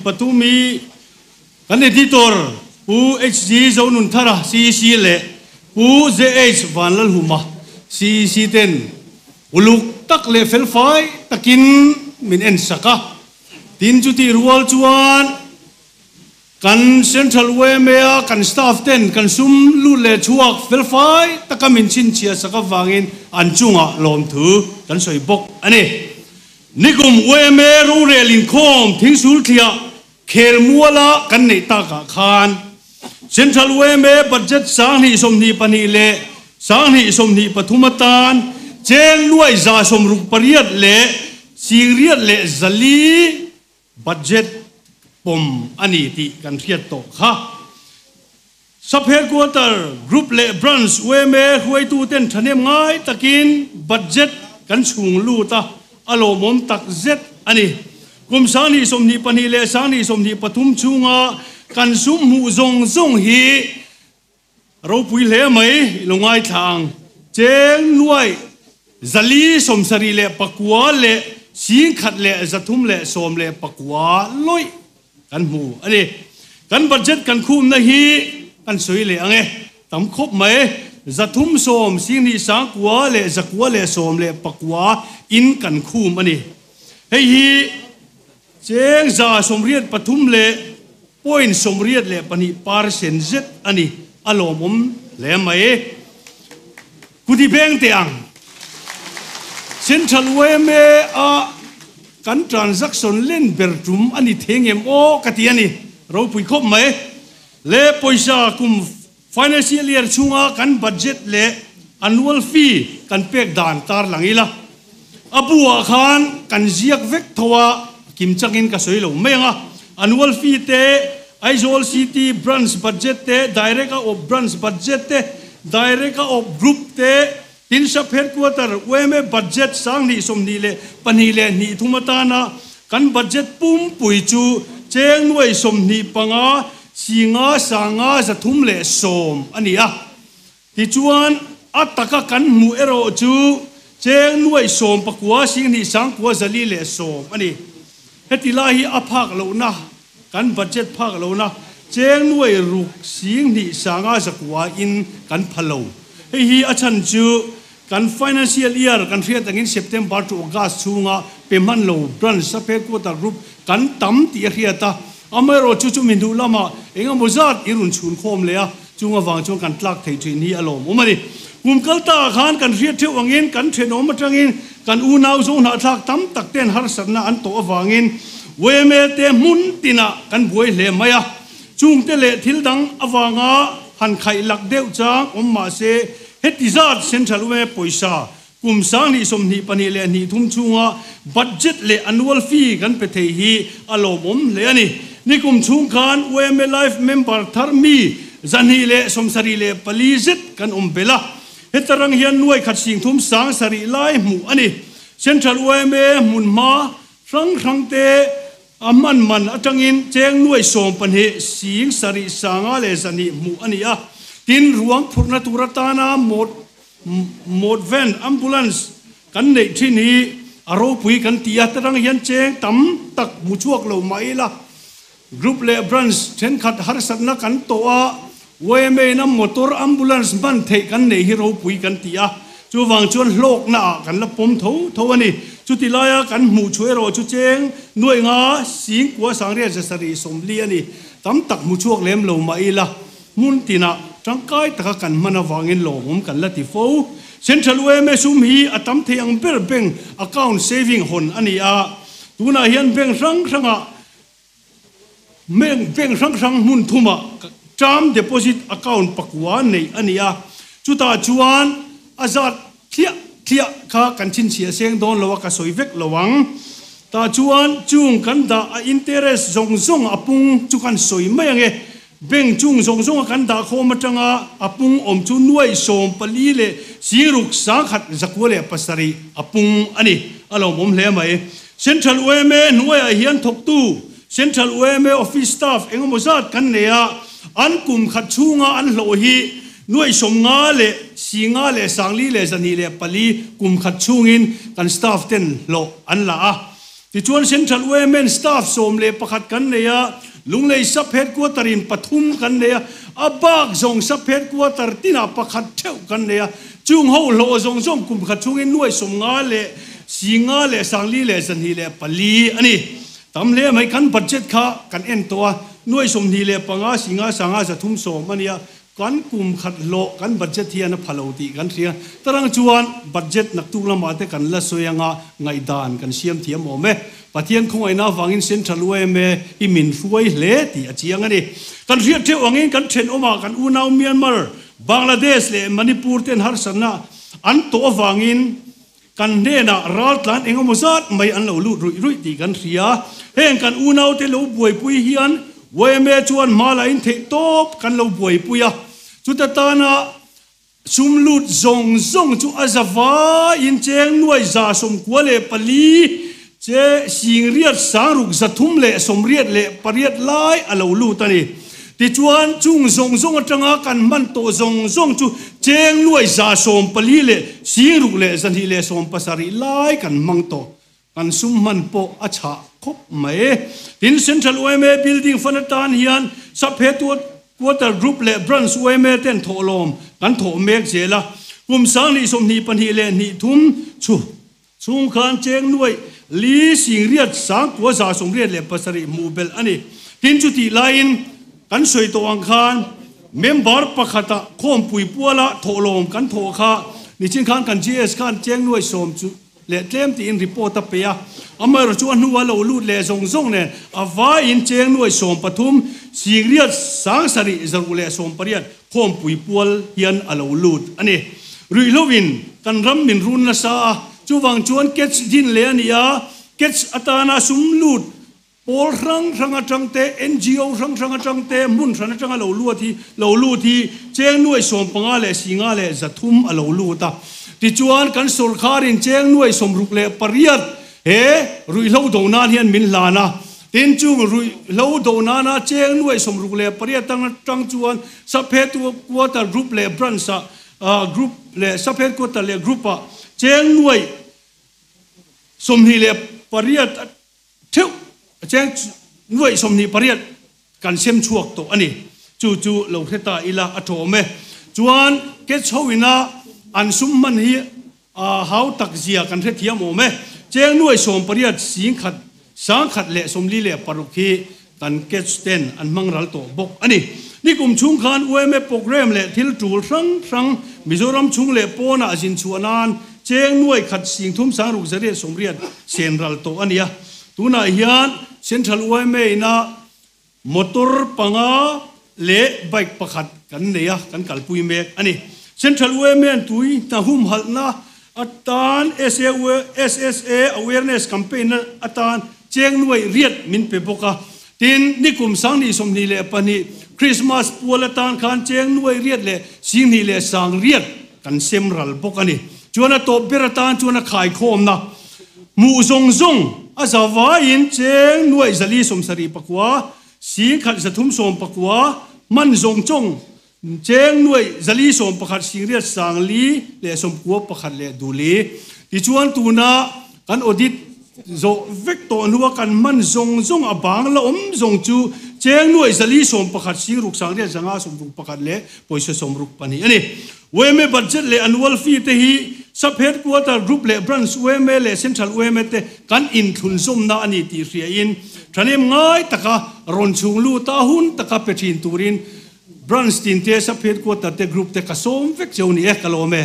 Pathum hi kan editor Pu HG Zonunthara, CEC leh Pu JH Vanlalhuma, CEC ten uluk tak leh felfai takin min en sak a. Tin chutih rual chuan kan Central YMA a kan staff ten kan sum lut leh chhuak felfai taka min chhinchhiah sak avangin an chungah lawmthu kan sawi bawk a ni. Nikum YMA rorel inkhawm thingsul thliah khelmuala kan neih takah khan Central YMA budget 2022 leh 2023 atan cheng nuai 168 leh 8 leh 400 budget pawm a ni tih kan hriat tawh kha. Sub Headquarter, Group leh Branch YMA hruaituten thahnem ngai takin budget kan chhung lut a, a lawmawm tak zet a ni. Kum 2022 leh 2023 chhunga kan sum hmuh zawng zawng hi ropui hle mai i lo ngaithla ang. Cheng nuai 474 leh 1,319 lawih kan hmu a ni. Kan budget kan khumna hi kan sawi leh ang e. Tam khawp mai, 310 2 9 leh 9 leh 19 in kan khum a ni. Hei hi cheng 83 leh point 82 percent zet a ni. A lawmawm hle mai. Kuti beng teh ang. Central YMA a kan transaction len ber tum a ni thei ngem aw ka ti a ni. Ropui khawp mai. Le pawisa kum financial year chhunga kan budget leh annual fee kan pek dan tar lang ila. A buah khan kan ziak vek tho a, kim changin ka sawi lo mai ang a. Annual fee te, Aizawl City branch budget te, Direct a awp branch budget te, Direct a awp group te, tin Sub Headquarter YMA budget 2022 leh 23 atana kan budget pumpui chu cheng nuai 25 5 5 310 a ni a. Tichuan, a taka kan hmuh erawh chu cheng nuai 19 2 9 4 leh 10 a ni. Heti lai hi a phak lohna, kan budget phak lohna cheng nuai 6 2 5 9 in kan pha lo. Hei hi a chhan chu kan financial year kan hriat angin September to August chhunga pe hman lo branch sub headquarter group kan tam tih a hriat a. Amaherawh chu chumi hnu lamah eng emaw zat i rawn chhun khawm leh a, chung avang chuan kan tlak thei thin hi a lawmawm a ni. Kum kal ta khan kan hriat theuh angin kan thenawm atangin kan unau zo hnahthlak tam tak ten harsatna an tawh avangin YMA te hmun tinah kan buai hle mai a. Chungte leh thil dang avanga han khaih lak deuh chang awm mah se heti zat Central YMA pawisa Kum 2022 leh 23 chhunga budget leh annual fee kan pe thei hi a lawmawm hle a ni. Nikum chhung khan YMA Life member thar mi 274 zet kan awm belh a. Heta rang hian nuai khat 30 700 lai hmuh a ni. Central YMA hmun hma hrang hrang te a hman man atangin cheng nuai 12 7 5 leh 200 hmuh a ni a. Tin ruang phurhna tur atana mot Mot van ambulance kan neih thin hi a ropui kan ti a, tarang hian cheng tam tak hmu chhuak lo mah ila group leh branch thenkhat harsatna kan tawh a, YMA in a motor ambulance hman theih kan neih hi ropui kan ti a, chuvang chuan hlawkna ah kan la pawm tho tho a ni. Chuti laia kan hmuh chu erawh chu cheng nuaih nga 9 7 40 a ni. Tam tak hmu chhuak lem lo mah ila hmun tinah tangkai taka kan hman avangin lawmawm kan la ti fo. Central YMA sum hi a tam thei ang ber bank account saving hawn a ni a. Tunah hian bank hrang hrangah bank hrang hrang hmun thumah term deposit account pakua neih a ni a. Chutah chuan a zat thliah thliah kha kan chhinchhiah seng dawn lo a, ka sawi vek lo ang. Tah chuan chung kan dah a interest zawng zawng a pung chu kan sawi mai ang e. Bank chung zawng zawnga kan dah khawm atanga a pung awm chu nuai 14 leh 6 100 9 leh 7 a pung a ni. A lawmawm hle mai. Central YMA hnuaiah hian thawktu Central YMA office staff engemaw zat kan nei a, an kum khat chhunga an hlawh hi nuai 50 leh 50 leh 44 leh 4 kum khat chhungin kan staff ten hlawh an la a. Tichuan Central Women staff 11 kan nei a, Lunglei Sub Headquarter in pathum kan nei a, a bak zawng Sub Headquarter tinah pakhat theuh kan nei a, chung ho hlawh zawng zawng kum khat chhungin nuai 50 leh 50 leh 424 a ni. Tam hle mai kan budget kha kan en tawh a, nuai 25 singa sanga 310 a nia, kan kum khat hlawh kan budget hian a pha lo tih kan hria. Tarang chuan budget naktuk lamah te kan la sawi anga ngaihdan kan siam thiam awm e. Pathian khawngaihna avangin Central yma hi min hruai hle tih a chiang a ni. Kan hriat theuh angin kan thenawmah kan unau Myanmar, Bangladesh leh Manipur ten harsatna an tawh avangin kan hnenah raltlan engemaw zat mai an lo lut ruih ruih tih kan hria. Heng kan unaute lo buaipui hian yma chuan hma la in theih tawp kan lo buaipui a. Chuta tana sum lut zawng zawng chu a za vaiin cheng nuai 194 che singriat sangruk 388 lai a lo lut a ni. Tichuan chung zawng zawng atanga kan hman tawh zawng zawng chu cheng nuai 140 leh singruk leh 270 lai kan hmang tawh. Kan sum hman pawh a chhah khawp mai. Tin Central yma building fund atan hian Sub Headquarter Group leh Branch yma ten thawh lawm kan thawh mek zel a. Kum 2022 leh hnih thum chu chhung khan cheng nuai li singriat sangkua 187 hmuh belh a ni. Tin chu tih laiin kan sawi tawh ang khan member pakhata khawmpui puala thawh lawm kan thawh kha nichin khan kan GS khan cheng nuai 10 chu leh tlem tiin report a pe a. Amaherawh chu a hnuah lo lut leh zawng zawng nen a vaiin cheng nuai 13 singriat 7 180 khawmpui pual hian a lo lut a ni. Ruihhlovin kan ram min run nasa a, chuwang chuan catch din leh a ni a, catch atana sum lut pawl hrang hrang atang te, NGO hrang hrang atang te, hmun hran atanga lo lut hi lo lut hi cheng nuai 15 leh 50 leh 300 a lo lut a. Tichuan kan sorkharin cheng nuai 68 he ruihhlo do nan hian min hlan a. Tin chung ruihhlo do nana cheng nuai 68 atang chuan Sub Headquarter Group leh Branch a Group leh Sub Headquarter leh Group a cheng nuai 28 theuh cheng nuai 28 kan sem chhuak tawh a ni. Chu chu lo hreta ila a thawm e. Chuan catch hoina an sum hman hi a hau tak zia kan hre thiam awm e. Cheng nuai 80 singkhat sangkhat leh 46 hi kan catch ten an hmang ral tawh bawk a ni. Ni kum chung khan yma program leh thil tul hrang hrang Mizoram chung leh pawnah zin chhuah nan cheng nuai khat singthum sangruk zariat sawmriat sen ral tawh a ni a. Tunah hian Central yma ina motor panga leh bike pakhat kan nei a, kan kalpui mek a ni. Central yma an tui hna hum halhna atan SSA awareness campaign atan cheng nuai riat min pe bawk a. Tin ni kum 2022 Christmas pual atan khan cheng nuai riat leh 20 leh sang riat kan sem ral bawk a ni. Chuan a tawp ber atan chuan a khai khawm na mu zawng zawng a zawaiin cheng nuai 479 singkhat 319 man zawng chawng cheng nuai 411 singriat sangli leh 91 leh duli. Tichuan tuna kan audit zo vek tawh hnuah kan man zawng zawng a bang la awm zawng chu cheng nuai 411 singruk sangriat 561 leh pawisa 62 a ni. Yma budget leh annual fee te hi Sub Headquarter Group leh Branch yma leh Central yma te kan inthlun zawmna a ni tih hriain thanem ngai taka rawn chhung lut a hun taka pe thin turin Branch tin te Sub Headquarter te Group te ka sawm vek cheu ni e ka lawm e.